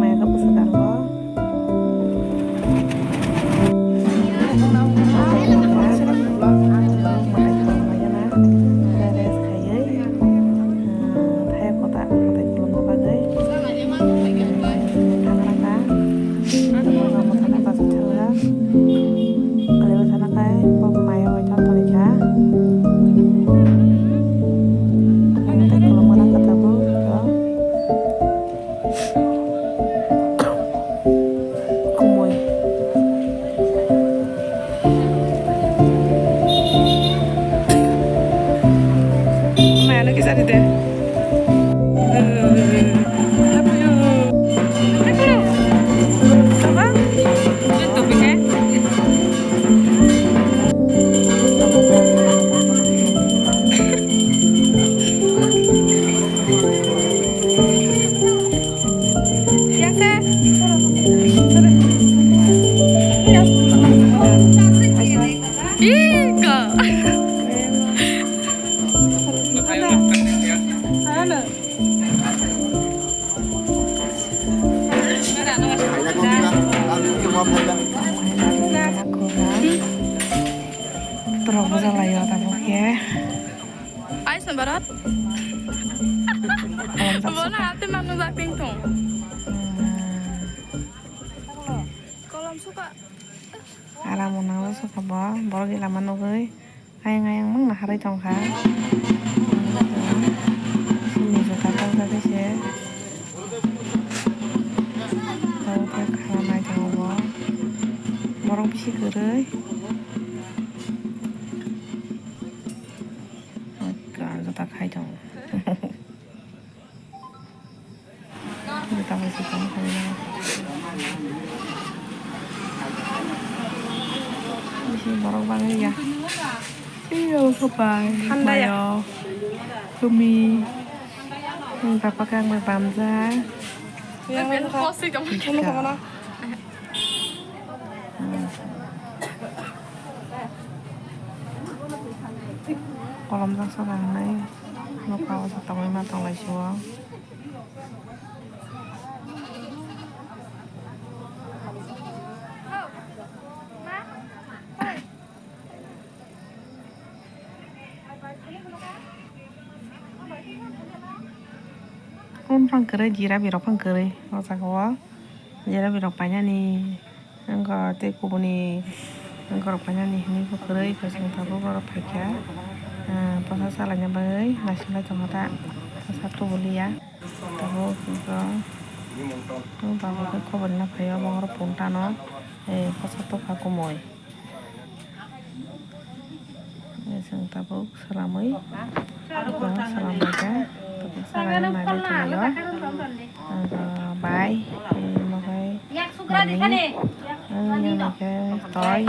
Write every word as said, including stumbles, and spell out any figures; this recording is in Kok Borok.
maya khe bwswk ang bo. Thaya kota, kotai khulumna bagwi. Thangraka. Thangraka. Kaliwi sana kai bo maya bai thang thani kha. Ang tei kolom gana kata bo. Kumui. Maya no kisa de. Torok bwsa lai o tabuk khe. Ais na barat. Bono hati manu jak ting tong. Kolom suka. Aram unang suka bo, borok ila manugwi. Ayang ayang mung naharwi tongkha. Sini juta tangkha khe se. Tei kha nai tongo bo. Borok bisi kwrwi. Juta khai tongo. Juta bai se tong kha. Bisi borok bangwi ya. Iyo khe bai. Handa ya. Mayo. Kumi. Ang papa khe ang bai bamjak. Yang mana kha? Yang mana kha mana? Kolom jak sa nai. Nokha o sa tongwi ma tong lai sio. Kung phang kwrwi, jira birok phang kwrwi o jaga o. Jira birok painani wngkha tei kubuni wngkha rok painani hinwi bo kwrwi, kosong tabuk borok phaikha, ah, bwsa salaina bagwi naisingbai tongkha ta, bwsa tubuliya. Tabuk wngkha, tabuk khe khobor rwna phaio, obo oro phone tano, eh, bwsa tokha kumui. Chwng tabuk swlamwi, tabuk swlamwi khe, tabuk swlamwi nailai tonglaio. Bai, imobai, mani, ang nini khe toi.